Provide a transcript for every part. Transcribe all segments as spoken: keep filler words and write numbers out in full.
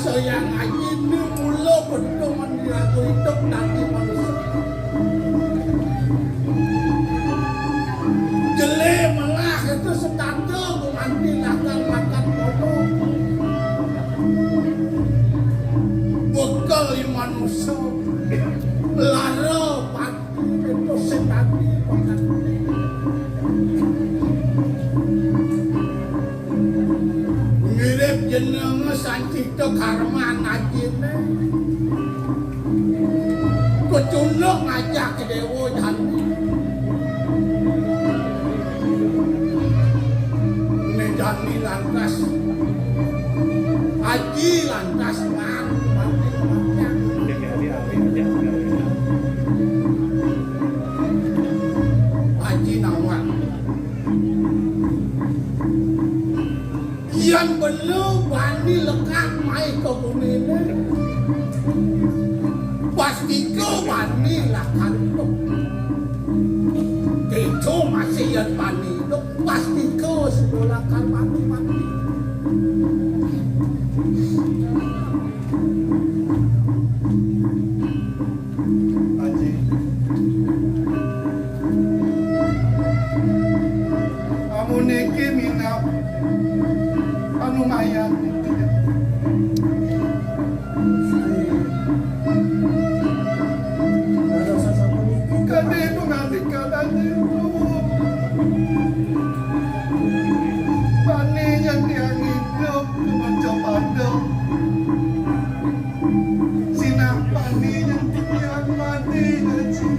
Sayang ajiné mula bendungan diraga idup dadi manusa. Jelé melah itu setata gumanti lakar makan kodok. Bekel i manusa. Lara pati itu sing dadi makan. Mirip jeneng sancita karman ajiné. Kecunduk ngajak déwa jani. Né jani lantas. Aji lantas man. Aji nawang. Yén bena bani lekak mai ka guniné, pastika bani lakar idup. Kéto masih yén bani idup, pastika suba lakar mati-mati. Aji. Amun niki minab anu mayat. Kadé itu nganti kadé itu. Bani yang tiang idup, kemanca pada. Sinah bani yang tiang mati, Aji.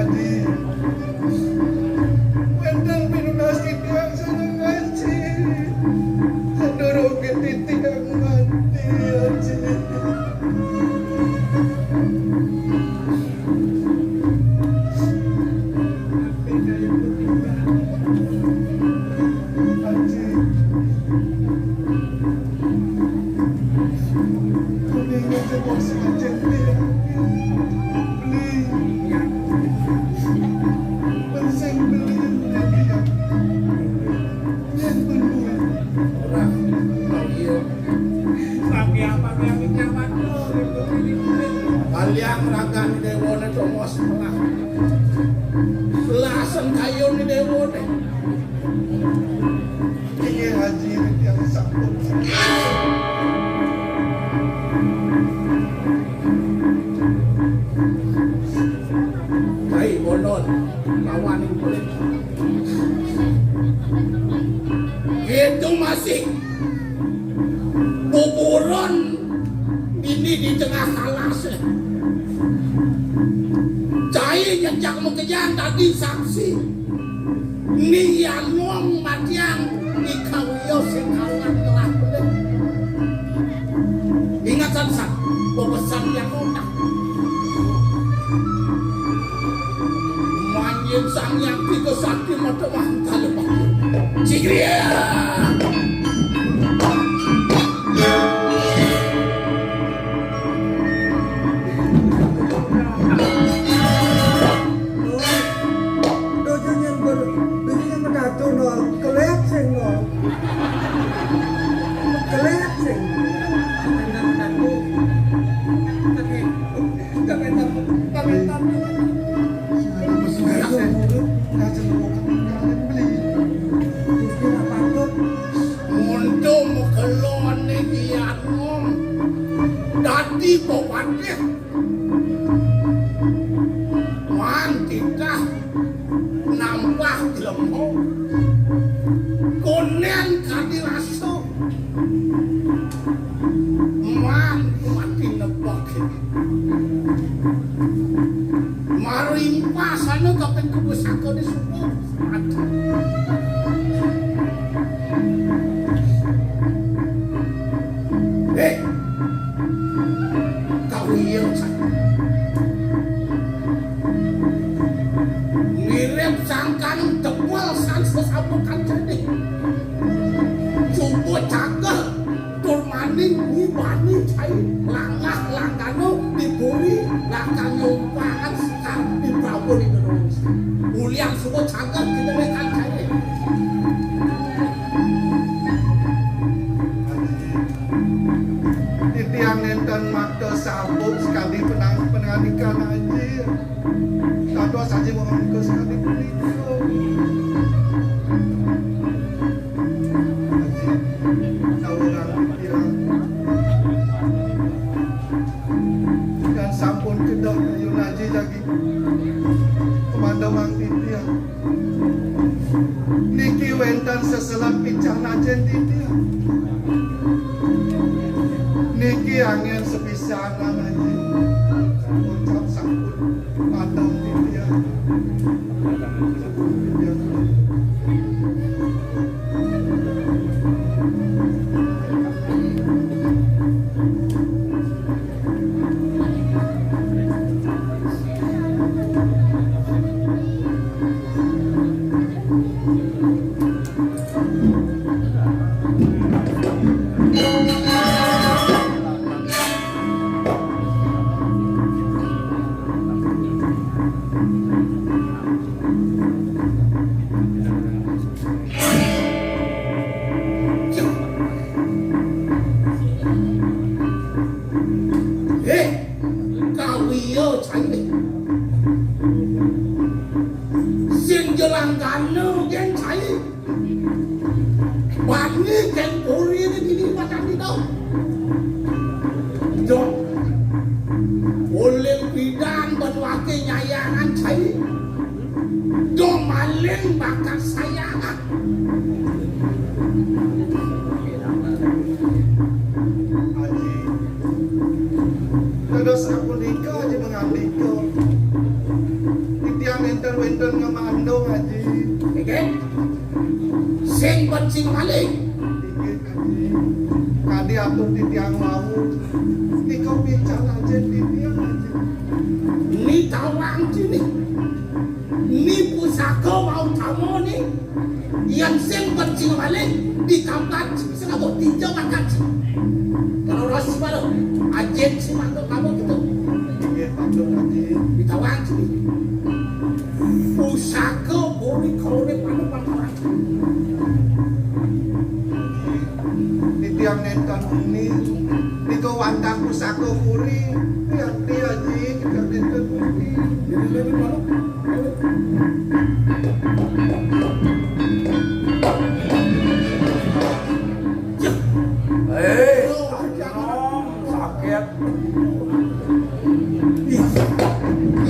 Aji, wénten pinunas titiang sareng Aji. Sadurungé titiang mati, Aji. Aji. Kaliang ragan déwané tongos melah. Lasen kayun déwané. Inggih Haji titiang sampun. Cai Bondon lawan ing kulit. Itu masih buburon ini di tengah alas. Cai nyejak makejang dadi saksi. Ni Anom matiang dikawia sing awan telah bener. Ingat san, bebesan yang otak. Manjing Sang Hyang Tiga Sakti mata wah kalebah. Cigriang. Dojo nyén ber-, bini nyén medato no, kelep sing no. Kelep sing. Tapi, tapi, tapi, tapi, tapi. Gusti ora patut. Untung kelon iki Anom. Dadi pawandih. Konen kadi rasa. Man mati nebak. Marimpasane kaping kebesakane subuh. Eh, kau iya, Cak. Mirip sangkan tebal sang sesabutan jene. Coba cagah tur maning wibani cai langah langgana diburi lakang nyompangan sekar di Prabu di Gunung. Ulian suba cagah kita mekan cai. Titiang nenten makta sabuk sekadi penang-, penandikan aji. Dados aji mengangka sekadi punika. Aji, saweran titiang. Dan sampun kedah kayun aji jagi. Pemandemang titiang. Niki wenten seselat pican ajen titiang. Niki angin sepisanan ajen. Ucap sampun padem titiang. Eh, kawiya cai. Sing jelanggana gen cai. Bani gen puri ni dini macam ni tau. Dong. Uling pidan ban wake nyayangan cai. Dong maling bakat sayangan. Aji. Dados sapunika aji mangandika. Titiang nenten wenten ngamandung aji. Nggih. Sing becik malih. Inggih aji. Kadi atur titiang wau. Nika pican aji titiang aji. Ni tawang sini. Ni pusaka mau tamu ni. Yang sing becik malih di kamar sing bisa ngabuk tinjau makan sing. Kalau rasa malu, ajen sing mantuk kamu gitu. Iya, patut aji. Di tawang sini. Pusaka buri kalau ni panu pangkalan. Titiang nenten muni, nika wantah pusaka puri, rianti aji, titiang nenten muni. Jadi lebih malu. Eh, sakit.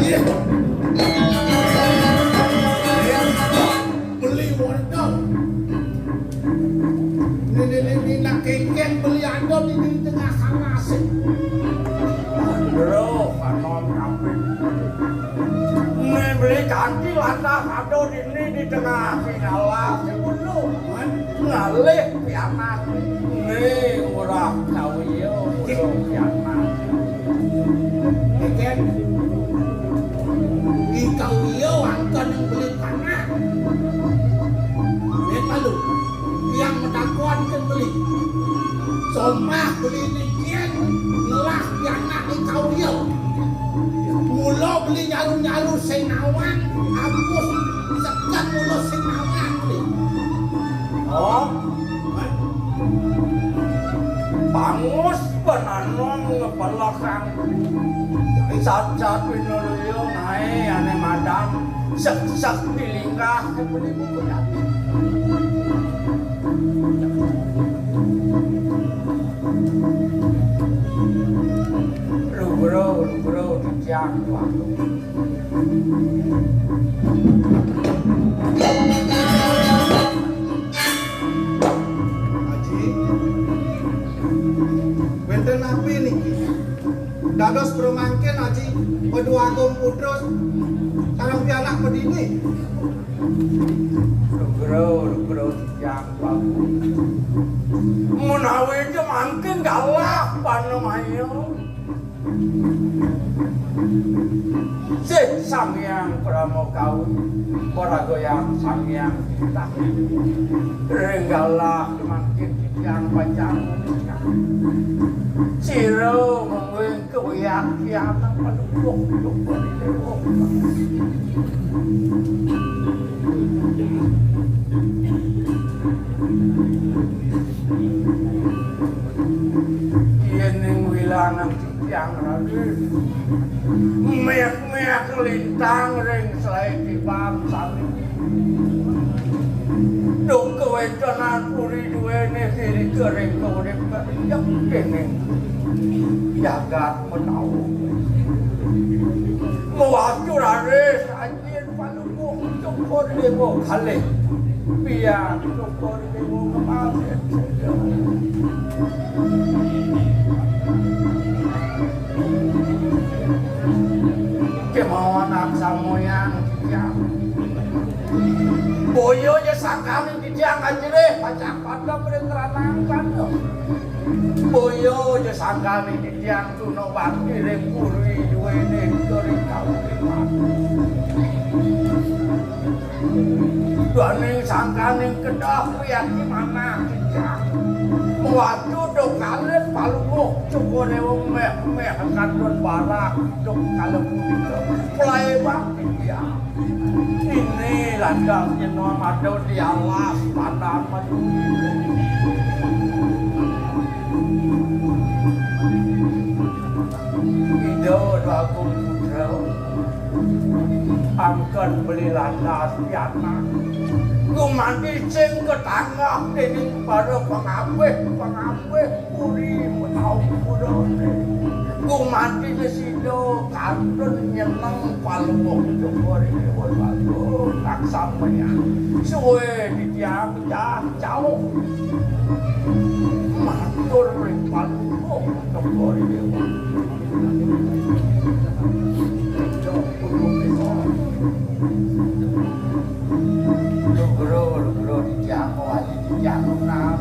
Iya. Beli modal. Ini, ini, ini nak kengkeng beli ando di, di tengah sana sih. Bro, kanon kape. Ini beli ganti lantas ando di ini di tengah singala si bulu. Ngalih pianak. Ini murah kawiyo, murah pianak. Ikan. Ikawiyo angkan yang beli tanah. Ini malu. Yang mendakuan ke beli. Somah beli ni kian. Ngelah pianak ikawiyo. Mula beli nyalu-nyalu sing nawang. Ampus sekat mula sing nawang beli. Oh. Bangus penanong ngepelakang. Sat-sat pinuluyung ae ane madam. Sek-sek di linggah. Lugro, lugro, titiang tuang. Dados pramangkin, Aji, Paduagung Putra sareng pianak padini. Lugra, lugra titiang Prabu. Menawi ja mangkin galah panamaya. Sih Sang Hyang Parama Kawi, maragayang Sang Hyang Titah. Ring galah mangkin titiang pacang sira mangwing kawiaktian paduka duka dewa. Yéning wilangan titiang raga, méak-méak lintang ring selaé tiban sami. Duk kawéntenan puri duéné irika ring kauripan déning jagat menawi. Mawasta raris ajin Palungguh Cokor Déwa kalih. Biang Cokor Déwa kemarin. Kémaon aksamayang titiang. Boya ja sangkaning titiang ajrih pacang padem ring ranang kana. Boya ja sangkaning titiang tuna bakti ring puri duéné ring kauripan. Daning sangkaning kedah wiakti manah titiang. Mawasta duk kalih Palungguh Cokor Déwa méh-méh kantun barang duk kalih punika. Plébak titiang. Ini lantas nyenom ada di alas padang madu. Ida Déwa Agung Putra angken beli landas pianak. Gumanti sing katanggah dening para pangabih-pangabih puri menawi purane. Gumanti sida kantun nyeneng Palungguh Cokor Déwa Agung laksamaya. Suwe titiang cah cauh. Matur ring Palungguh Cokor Déwa. Lugra, lugra titiang wali titiang nunas.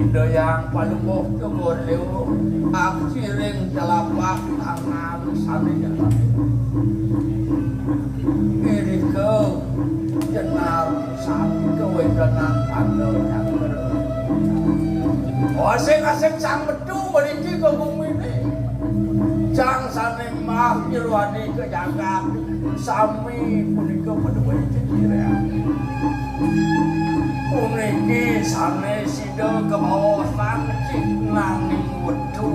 Ida Hyang Palungguh Cokor Déwa, aksiring telapak tangan sami jalan. Irika jenar sami kawentenan tanda nyangker. Asing-asing sang metu malinggi ka gumine. Sang sane mah nyruwani ka jagat. Sami punika paduwe jejirah. Puniki sane sida kabaosan cihnaning wetu.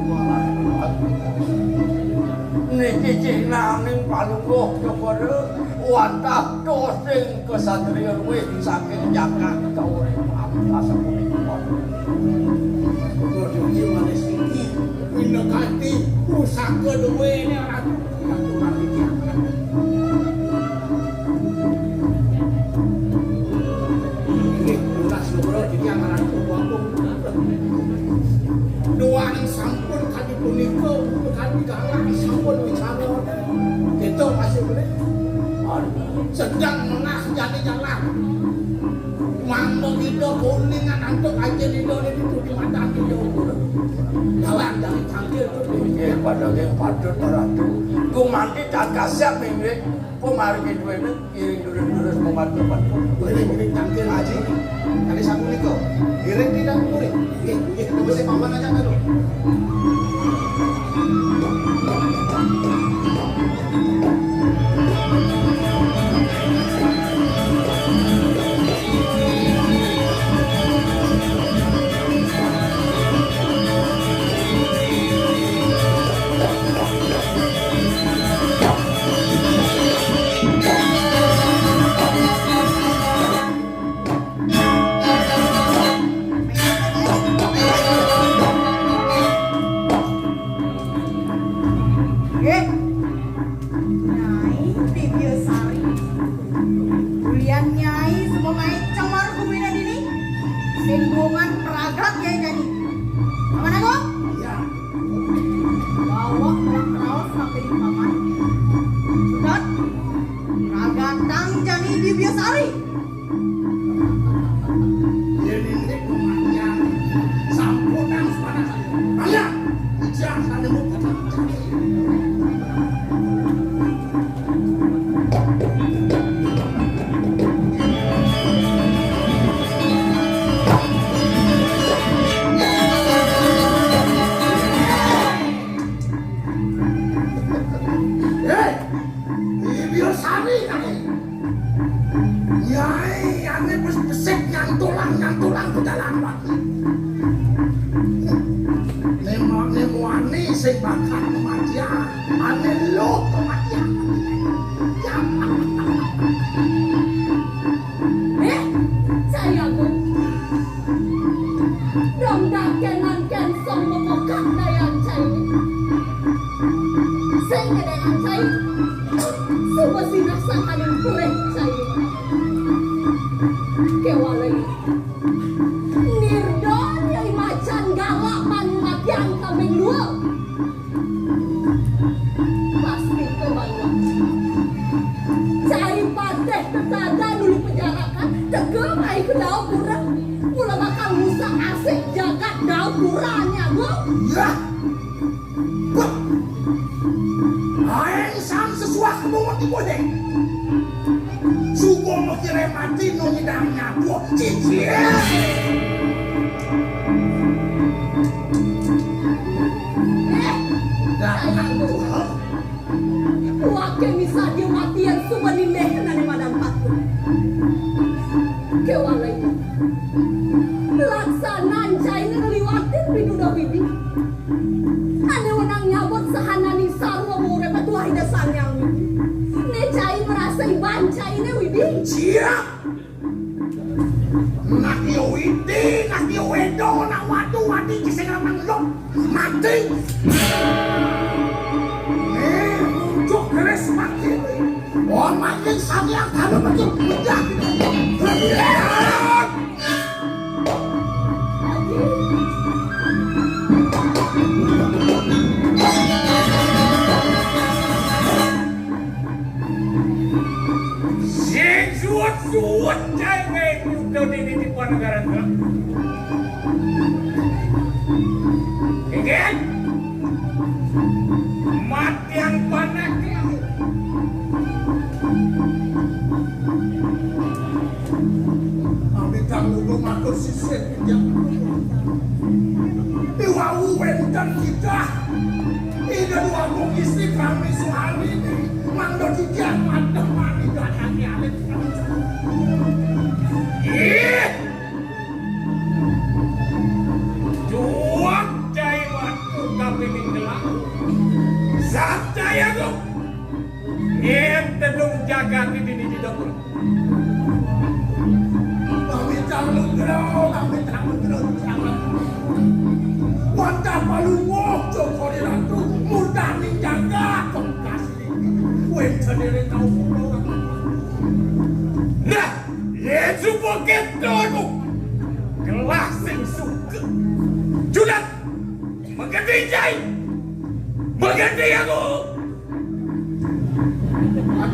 Niki cihnaning Palungguh Cokor Déwa wantah dosing kasatriya luwih saking jagat kauripan asapunika. Putra Dewi manis niki, pinakati pusaka duwene Ratu. Ratu Ratu. Inggih, tunas nugra titiang Ratu Agung. Duaning sampun kadi punika, kadi galah sampun wicara. Kita masih boleh. Sedang menah jadi jalan. Mangga kita kuningan antuk aja di dole itu di mata kita ukur. Jalan dari tangkil itu. Inggih, pada nggih patut Ratu. Gumanti tan kasiat inggih. Pamargi duwene. Iring durus-durus pembantu-pembantu. Iring, iring tangkil. Aji, tadi sapu niko. Iring tidak boleh. Ih, ih, kamu sih paman aja kan lu. Nggih. Nyai Dibyasari. Ulian Nyai semua main cemar gumina dini. Sing bungan pragat Nyai jani. Paman Agung? Iya. Akan kematian, ane lo kematian. Eh, cai Agung. Dong dakenan kensong mekokak dayang cai. Sing ke dayang cai. Suba sinah sangkaning pelih cai. Kewala. Nirdon ya imacan galak mani matian kambing dua. Pasti ke banua. Cai pateh tetadan dulu penjarakan, teka mai ke dau kurang. Mula bakal rusak asik jagat dau kurang nya, Agung. Yah. Bek. Aeng sang sesuah kebungut di kuhing. Suba makire mati nu nyidang nyatua. Cicil. Eh, dah. Sayang tuh. Puake misadia matian suba nindih ane madan patut. Kewala. Laksanan cai ne ngliwatin piduda Widi. Ane wenang nyabut sahananing sarwa mure patuah Ida Sang Hyang Widi. Ne cai merasa iban cai ne Widi. Siap. Nak yo Widi, nak yo Edo, nak wadu wadi ke sing lanang lo. Mati. Eh, muncul keris mati. Wah, mati sami yang kamu betul. Udah. Sing suut-suut cai ngaé kuda dini di panegara. Kengken. Matian panak. Amitang lugu matur sisih. Iwau wénten titah Ida Dwagung Istri Prameswari mangda titiang madem mani datang alit. Ih! Juang cai waktu kapining gelang. Satya Agung. Yén tedung jagat di dini di dapur. Pamit anugrah, pamit anugrah, jangan. Wantah palungguh, Joko Ratu, murdaning jagat, pungkas niki. Wénten ring kaukulo. Nah, yén suba kéto, gelah sing suka. Judat, mengerti, Cai? Mengerti aku?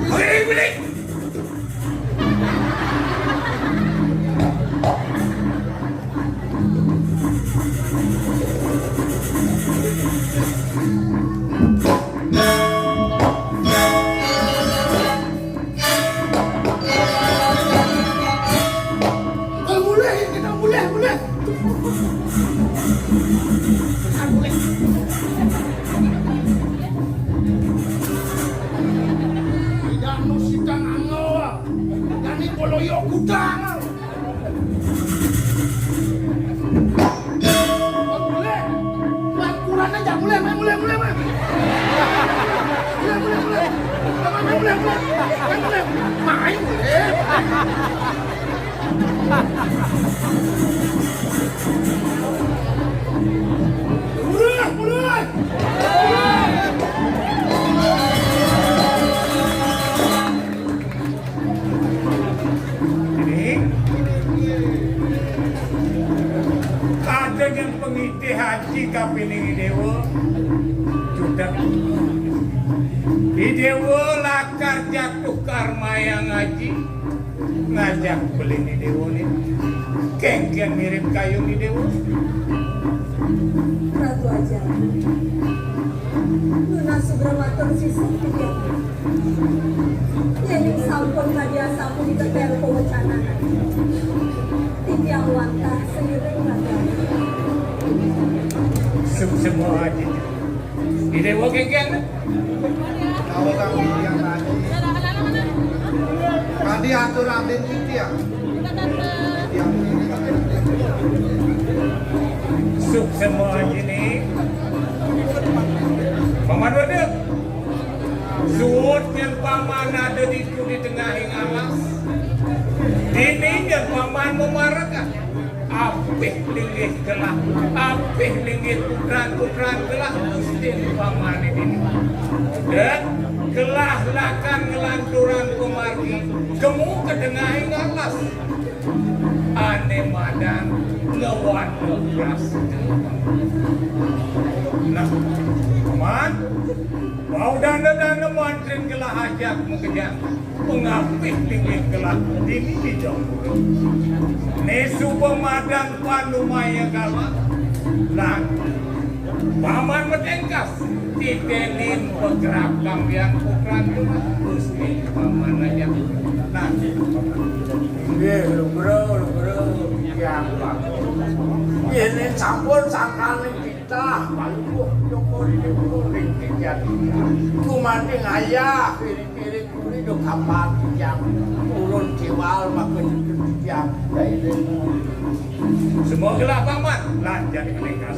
Mengerti, Budi? Mulih, kita mulih, mulih. Kita mulih. Tidak mau sidang angel. Kami poloyo kudang. Mulai. Kurang aja, mulai, mulai, mulai, mulai. Mulai, mulai, mulai. Mulai, mulai, mulai. Mulai, mulai. Main, mulai. Mulai, mulai. Ini ada yang pengitih haji kapining Déwa. Judak. I Déwa lakar jatuh karmayang haji. Ngajak beli ni Déwa ni. Kéngkén mirip kayun ni Déwa. Ratu Aja. Nunas sugra matur sisih titiang. Yén sampun kadi asapunika témpo wecanan. Titiang wantah seiring raga. Suksema aji. Ide wo kéngkén. Tahu kang titiang tadi. Tadi atur adin titiang. Suksema aji ni. Paman Wedeng, suud nyén paman ada ditu di tengahing alas. Dini nyén paman mamarekan. Apih linggih gelah, apih linggih putran-putran gelah, gustin pamané dini. Dan gelah lakar nglanturang pamargi, kemu ka tengahing alas. Ané madan ngéwang ngepras. Nah, paman, bau dana-dana mantrin gelah ajak makejang. Pangapih linggih gelah dini di Jambura. Né suba madan panumaya galah. Lan paman matengkas, titenin pagrab kambiang putran gelah, gustin paman aja. Nah, nggih, lugra, lugra. Nggih, Pak. Yén sampun sangkaning titah, Pak Lukuh, Joko Ringgit ring titiang. Gumanti ayah, piring-piring kuwi do kapan titiang. Purun kiwal maka nyucun titiang. Semogalah paman lancar meningkat.